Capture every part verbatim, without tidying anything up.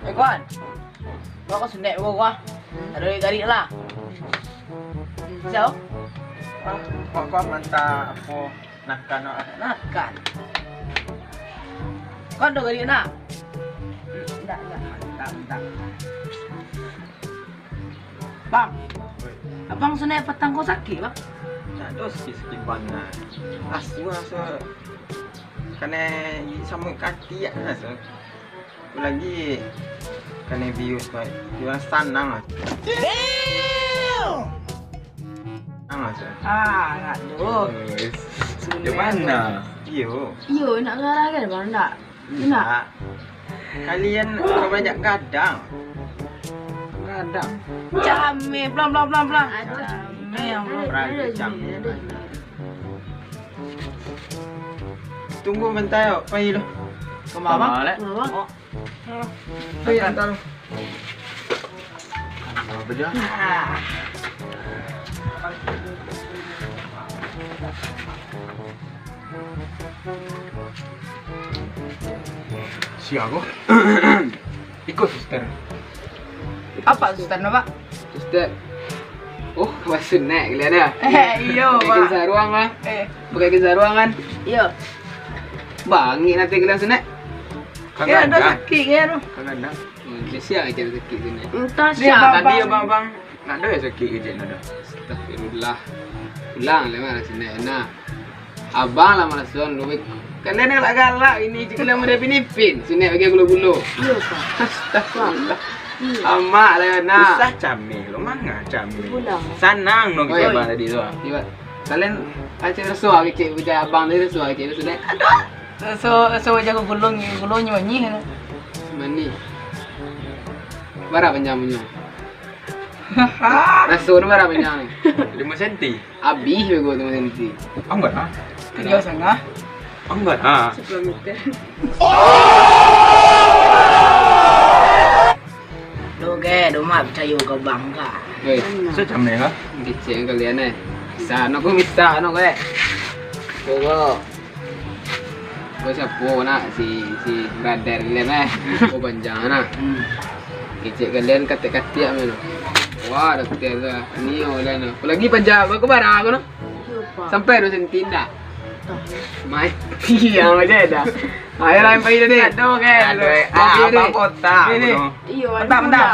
Eh, kawan. Kau, kau senek kau, kau. Ada dari tadi lah. Siapa? Kau, kau mantap apa? Nakan, ah. Nakan. Kau ada gari nak? Ndak, ndak. Ndak, ndak. Bang, abang senek patang kau sakik, bang? Ndak ado sakik-sakik bana. Asu, asu. Kanai samuik katiak asu. Lagi kanai bius, Pak. Bius sanang lah. Sanang lah, Sir. Ah, ndak doh. Di mana? Iyo. Iyo, nak ngarah kan, Bang, ndak? Ndak. Kalian kabanyak gadang. Gadang. Cameh, pelan, pelan, pelan, pelan. Cameh, yang pelan. Tunggu bentar, yo. Pai lo. Kama, Bang? Kama, Bang? Oh. Pai, antar. Sia ko? Iko, suster. Apa, suster, napa? Suster. Oh, basunek kalian, ya? Eh, iyo, Pak. Pakai saruang, lah. Eh. Pakai saruang, kan? Iyo. Bangik nanti kalian sunek. Eh, ado sakik, ya, tu. Kadang. Hmm, sia aja sakik sunek. Entah sia. Tadi abang-abang nak ado sakik kecek nak ado. Astagfirullah. Pulang lah, mana sunek, nah. Abang lah maraso luwih. Kalian nan galak-galak ini, cik lah mode pinipin. Sunek bagi gulo-gulo. Iyo, Pak. Astagfirullah. Iyo. Amak lah, nah. Usah cameh lo, manga cameh. Pulang. Sanang no. Oi, kecek oi. Abang tadi tu. Iyo, Pak. Kalian kacau raso kecek, bujang abang tadi raso kecek, sunek. Aduh. Raso, raso wajah gulung, gulung nyo manih. Manih. Bara panjang punyo? Raso tu bara panjang ni? Limo senti. Abih bego tu limo senti. Anggot, ah. Tigo satangah. Anggot, ah. Sapuluah meter. Doh, ge, doh mak picayo ka bang ka. Weh, so cameh ka? Kecek kalian, eh. Bisa no ko, bisa no ko, eh. Ko, ko. Ko siapo nak si, si brother kalian, eh? Ko panjang nak. Hmm. Kecek kalian katek-katek mano. Wah, dah katek tu. Nio kalian tu. Apolai panjang ko, ko bara ko no. Sampai dua senti ndak? Mati yang aja dah. Ayo lah, pai tadi. Aduh, kan. Aduh, eh. Ah, abang kota. Ni, ni. Iyo, bentar, bentar.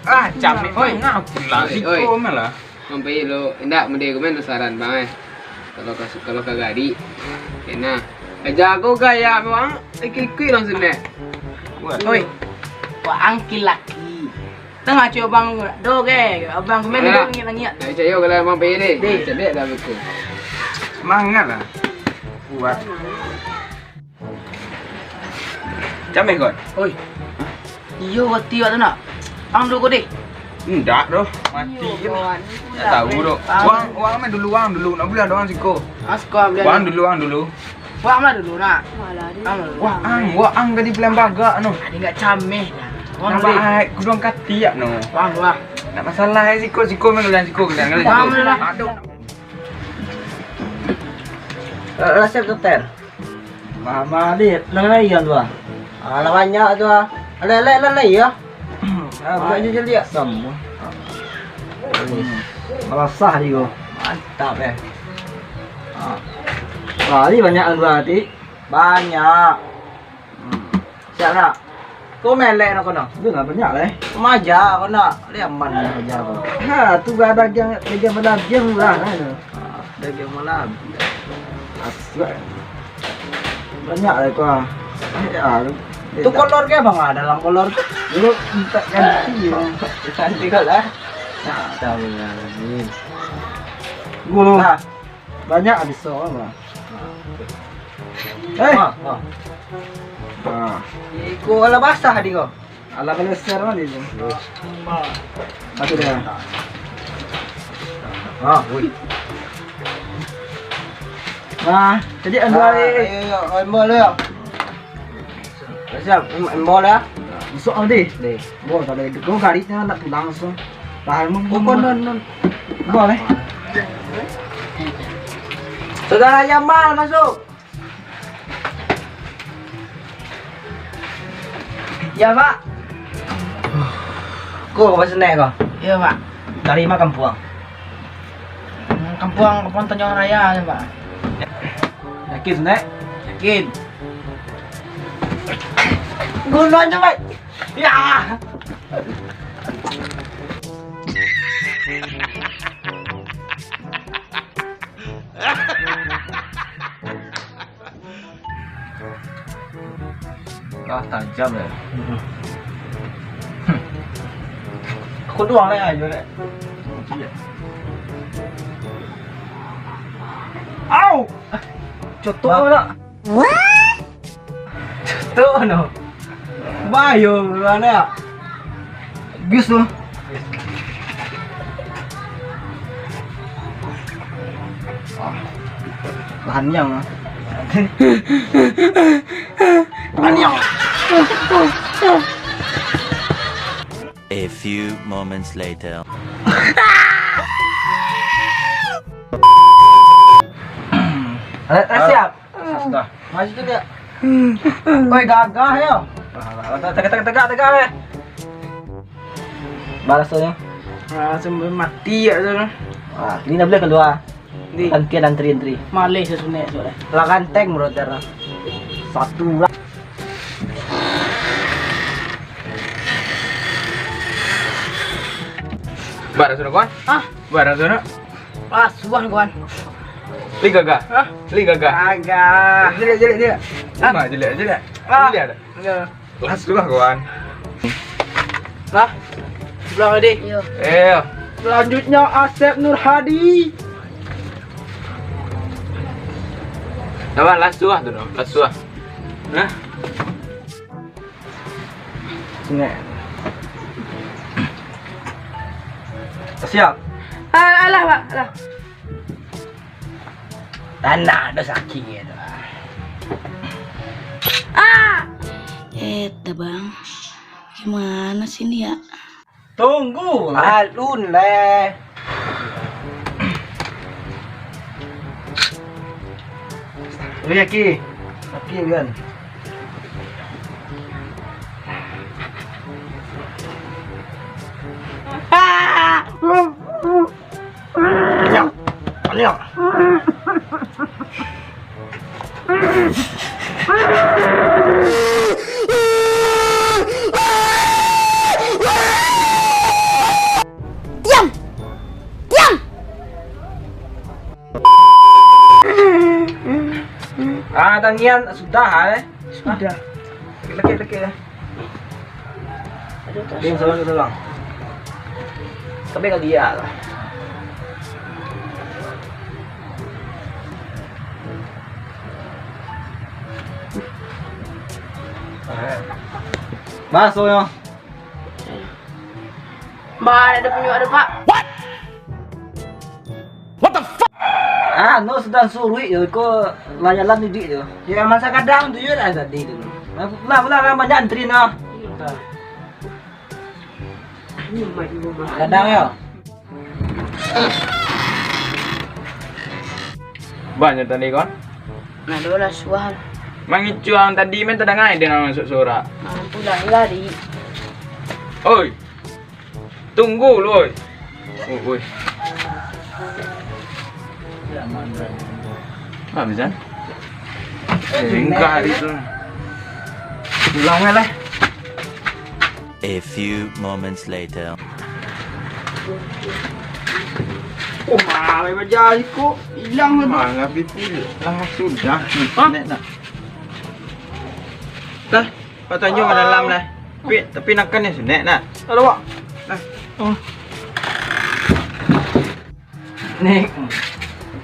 Ah, camik. Oi, oi. Ngapo lah siko malah? Mampai lo, indak, mode ko main saran, Bang, eh. Kalau ka, kalau ka gari, kena. Aja ko gaya, Bang. Ikut-ikut langsung deh. Oi. Wah, angkil laki. Tangah cuy abang tu. Doh, ge. Abang tu main langit-langit. Nak picayo kalau abang pai deh. Deh. Cedek dah betul. Semangat lah. Kuat. Cameh, Kot. Oi. Iyo, roti awak tu nak. Ang dulu ko deh. Indak doh. Mati je. Iyo, kawan. Tak tahu doh. Wang, wang main dulu, wang dulu. Nak buliah doang siko. Asko buliah. Wang dulu, wang dulu. Wah, ang lah dulu, nak. Malah dia. Ang lah dulu. Wah, ang, wah, ang tadi pilihan bagak, no. Ado ndak cameh, nah. Wah, nampak deh. Ai, kuduang katiak, no. Wah, wah. Ndak masalah, eh, siko, siko, manggalan siko, manggalan siko. Wah, wah. Aduh. Ra-, rasep tu, Ter. Mama, deh, nang lain tu, ah. Ah, lah banyak tu, ah. Alah, alah, alah, alah, iyo. Ah, buka je jeliak. Sama. Hmm. Malasah di ko. Mantap, eh. Ah. Wah, ni banyak dua ti. Banyak. Hmm. Siap nak? Ko melek nak kono? Dah lah, banyak lah, eh. Maja ko nak. Liaman maja ko. Ha, tu gak dagang, dagang balabiah murah lah tu. Ah, dagang balabiah. Asal. Banyak lah ko, ah. Ya, tu. Tu kolor ke, Bang? Ah, dalam kolor tu. Dulu minta ganti, Bang. Cantik kau lah. Nah, tahu lah ni. Gulu. Nah. Banyak habis tu, Bang. Eh. Ah, ah. Ah. Iko alah basah di ko. Alah, kalau share mah di tu. Satu dah. Ah, woi. Nah, jadi anu. Ah, ayo, ayo, ayo, ayo. Siap, em-, embol ya. Masuk, Aldi. Deh. Bol, kalau itu kau garitnya nak pulang langsung. Tahan, Bang. Bukan, non, non. Bol, eh. Saudara Jamal masuk. Yo, Pak. Ko, ka Sunek ko? Yo, Pak. Dari ma kampuang? Hmm, kampuang, kampuang Tanjuang Raya, Pak. Yakin, Sunek? Yakin. Gunonyo, Pak. Yo. Ah, tajam yo. Aku doang lah ajo dek. Au! Cotok lah. Cotok no. Bayo, mano yo? Gus tu. Ah, lah niang ah. Lah niang. A few moments later. Alat siap. Sudah. Maju tu dia. Oi, gagah yo. Tegak, tegak, tegak, tegak, eh. Baraso nyo? Ah, sampai mati yo tu. Ah, ini dah boleh keluar. Di. Antrian, antri, antri. Maleh sasunek tu, eh. Lah ganteng, brother. Satu lah. Bara sudah, kawan? Hah? Bara sudah. Ah, suah, kawan. Li gagah? Hah? Li gagah? Gagah. Jelek, jelek, jelek. Hah? Cuma jelek, jelek. Ah. Jelek ada? Iya. Lah sudah, kawan. Lah. Pulang tadi. Iya. Eh. Selanjutnya Asep Nur Hadi. Kawan, lah sudah tu, no. Lah sudah. Nah. Sungai. Siap. Ah, alah, Pak. Alah. Tanah dah sakit. Ah! Eh, dah, Bang. Gimana sini ya? Tunggu. Alun leh. Ui, Aki. Aki, kan. Ah! Anyang. Anyang. Diam! Diam! Ah, tangian sudah, eh. Sudah. Lekek, lekek, lekek. Aduh, tas. Diam, sabar, sabar. Tapi kalau dia lah. Masuk, yo. Bah, ada punya ada, Pak. What? What the fuck? Ah, no, sedang suruik yo, ko layanan didik tu. Ya, masa kadang tu yo lah tadi tu. Pulang, pulang, lah, banyak antri no. Kadang yo. Banyak tadi, kawan. Nah, dua lah suah. Mangicuang tadi main tadanga dia nak masuk surak. Ah, pulang lari. Oi. Tunggu lu, oi. Oh, oi. Ah, bisa. Eh, enggak hari tu. Pulang lah. A few moments later. Oh, malah baja iko hilang tu. Malah pipil. Lah sudah. Hah? Nek nak. Dah, Pak Tanjung dalam lah. Tapi, tapi nak kan ni sunek nak. Aduh, Pak. Nah. Oh. Ni.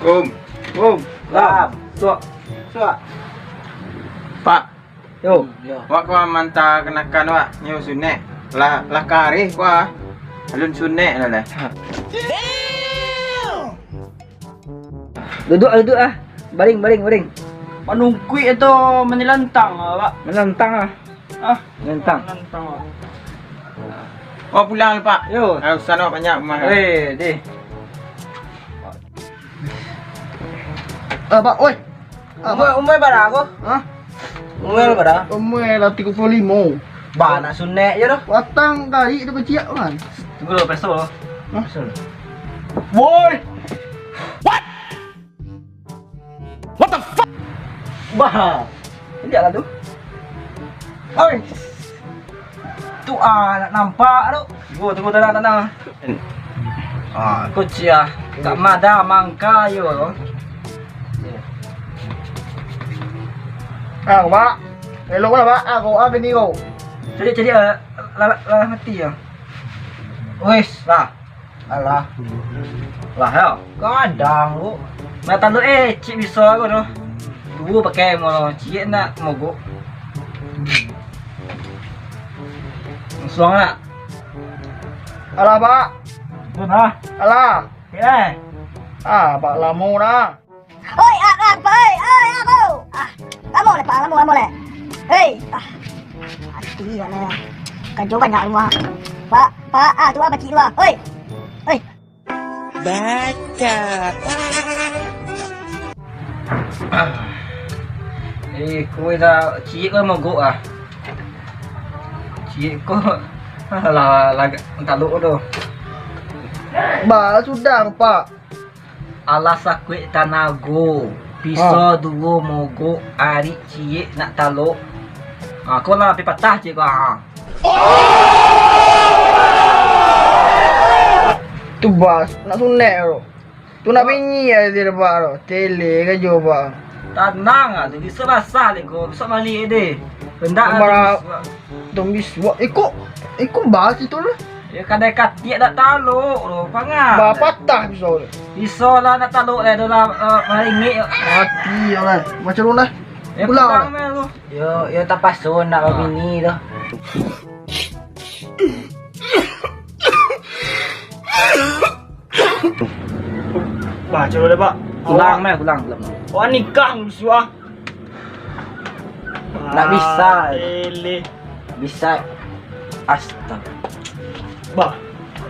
Kum. Kum. Lam. Suak. Suak. Pak. Yo. Yo. Wak ko manta kanakan wak nyo sunek. Lah, lah kareh ko ah. Alun sunek lah lah. Duduk, duduk ah. Baring, baring, baring. Manungkuik atau manilantang, Pak? Manilantang ah. Ah, manilantang. Manilantang, Pak. Oh, pulang, Pak. Yo. Ah, urusan awak banyak rumah. Eh, deh. Ah, Pak, oi. Ah, Pak. Umur, umur bara ko? Hah? Umur bara? Umur lah tiga puluh lima. Bah, nak sunek je tu. Batang kari tu kecil kan. Tunggu dulu, peso. Hah? Peso dulu. Woi. What? What the fuck? Bah. Indak lah tu. Oi. Tu ah, nak nampak tu. Tunggu, tunggu, tenang, tenang. Ah, kocik ah. Kak Mada mangka yo. Ah, Pak. Elok lah, Pak. Ah, kau ah, bini kau. Jadi, jadi, eh, lah, lah, lah mati yo. Wes, lah. Alah. Lah, yo. Kadang, Bu. Nak taluk, eh, cik bisa aku tu. Dulu pakai mo, cik nak mogok. Langsung nak. Alah, Pak. Betul, ah. Alah. Eh. Ah, Pak lamo dah. Oi, ah, ah, Pak, oi, oi, ah, Pak. Ah, lamo leh, Pak, lamo, lamo leh. Hei, ah. Mati lah, leh. Karajo banyak rumah. Pak, Pak, ah, tu ah, pacik tu ah. Oi. Oi. Baca. Eh, kau dah ciek kau mogok ah. Ciek kau lah, lah, taluk tu. Bah, sudah, Pak. Alah sakuik tanago, piso Ah. duo mogok, arik ciek nak talok. Ah, kau lah api patah ciek kau, ah. Tu, Bah, nak sunek tu. Tu nak Ah. bini ya dia, Bah, tu. Tele karajo, Bah. Tanang ah tu, besok basah leh kau, besok balik deh. Rendak Kau lah marah. tu, besok. Tong bisuak. Iko, iko bahas itu lah. Ya, kadai katiak dak talok tu, pangan. Bah patah pisau tu. Pisau lah nak talok lah, dah lah, eh, maringik. Mati yo lah. Macam mana? Ya, Pulang pulang lah. lah tu. Yo, yo tapaso nak Ah. babini tu. Bah, calo dah, Pak. Pulang Awak, meh, pulang, pulang. Awak nikah dulu, ah. Nak bisa. Ah, eleh. Bisa. Astaga. Bah.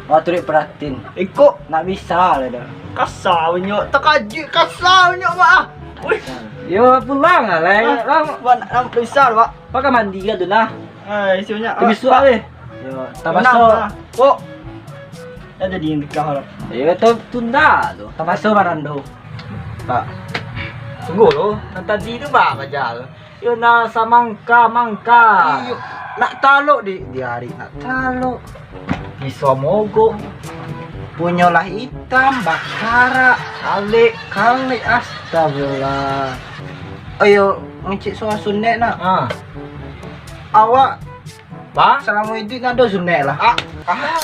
Wah, turik peratin. Iko. Nak bisa lah dah. Kasar banyak. Takajik kasar banyak, Pak. Wih. Yo, pulang lah, lah. Ah, Lah, Pak, nak, nak bisa, Pak. Pakai mandi kan tu nah. Ah, isi banyak. Tu Pak. Bisuak Pak. Weh. Yo, Tenang, tapaso. Pak. Kok. Dah jadi nikah lah. Yo, tu tunda tu. Tapaso barando. Pak. Tunggu lo. Nan tadi tu bah bajal. Yo, nah, samangka-mangka. Iyo, nak talok di, di hari nak talok. Pisau mogok. Punyo lah itam, bakarak. Kalek, kalek, astagfirullah. Ayo, ngecek soal sunek nak. Ah. Awak Bah? Salamo iduik nak ado sunek lah. Ah, ah.